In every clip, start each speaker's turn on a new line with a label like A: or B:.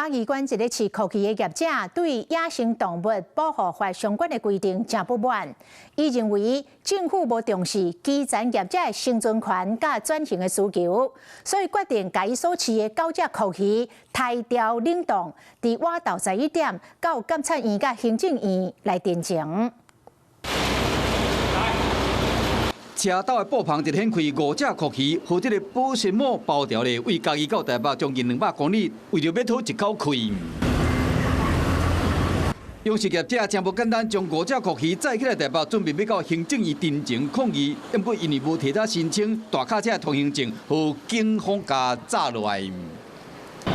A: 嘉義縣一个飼蛞蝓的業者對野生動物保護法相關的規定誠不滿，伊認為政府無重視基層業者的生存權佮轉型的需求，所以決定共伊所飼的九隻蛞蝓刣掉冷凍，佇晚晝11點到監察院佮行政院來陳情。
B: 車頭的布棚就掀開五隻蛞蝓，予這个保鮮膜包牢咧，對嘉義到台北將近200公里，為著欲討一口氣。養殖業者誠無簡單，將五隻蛞蝓載起來台北，準備欲到行政院陳情抗議。毋過因為無提早申請大卡車通行證，予警方共紮落來。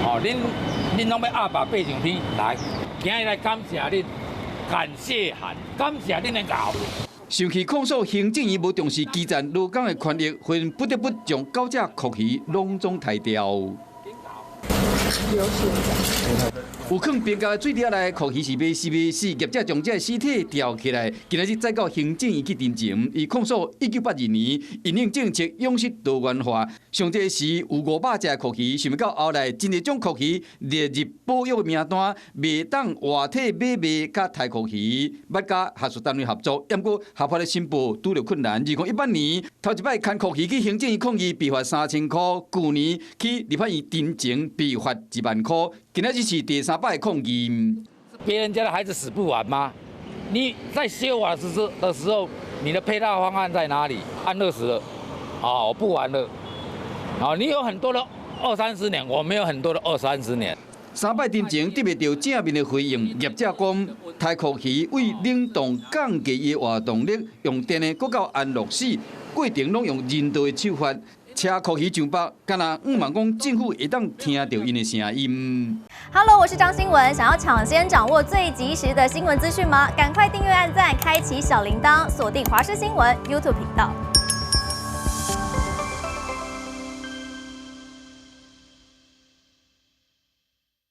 C: 哦，恁恁攏欲鴨霸爬上天來，今日來感謝恁，感謝函，感謝恁的𠢕。
B: 生氣控訴行政院無重視基層勞工的權益，紛不得不將九隻蛞蝓攏總刣掉。有囥邊角的水碟內，蛞蝓是袂死袂死，業者將這屍體吊起來，今仔日載到行政院去陳情。伊控訴1982年因應政策養殖多元化，上濟時有500隻蛞蝓，想袂到後來真濟種蛞蝓列入保育名單，袂當活體買賣佮刣蛞蝓，捌佮學術單位合作，毋過合法的申報拄著困難。2018年頭一擺牽蛞蝓去行政院抗議，被罰3000箍；舊年去立法院陳情，被罰1萬箍。今仔日是第三擺抗議。
C: 別人家的孩子死不完嗎？你在修法實施的時候，你的配套方案在哪裡？安樂死了，啊，我不玩了。啊，你有很多的二三十年，我沒有很多的二三十年。
B: 三擺陳情得袂著正面的回應，業者講，刣蛞蝓為冷凍降低伊的活動力，用電的閣到安樂死，過程攏用人道的手法。車蛞蝓上北，敢若向望講政府會當聽著𪜶的聲音。
D: Hello，我是張新聞，想要搶先掌握最及時的新聞資訊嗎？趕快訂閱、按讚、開啟小鈴鐺，鎖定華視新聞 YouTube 頻道。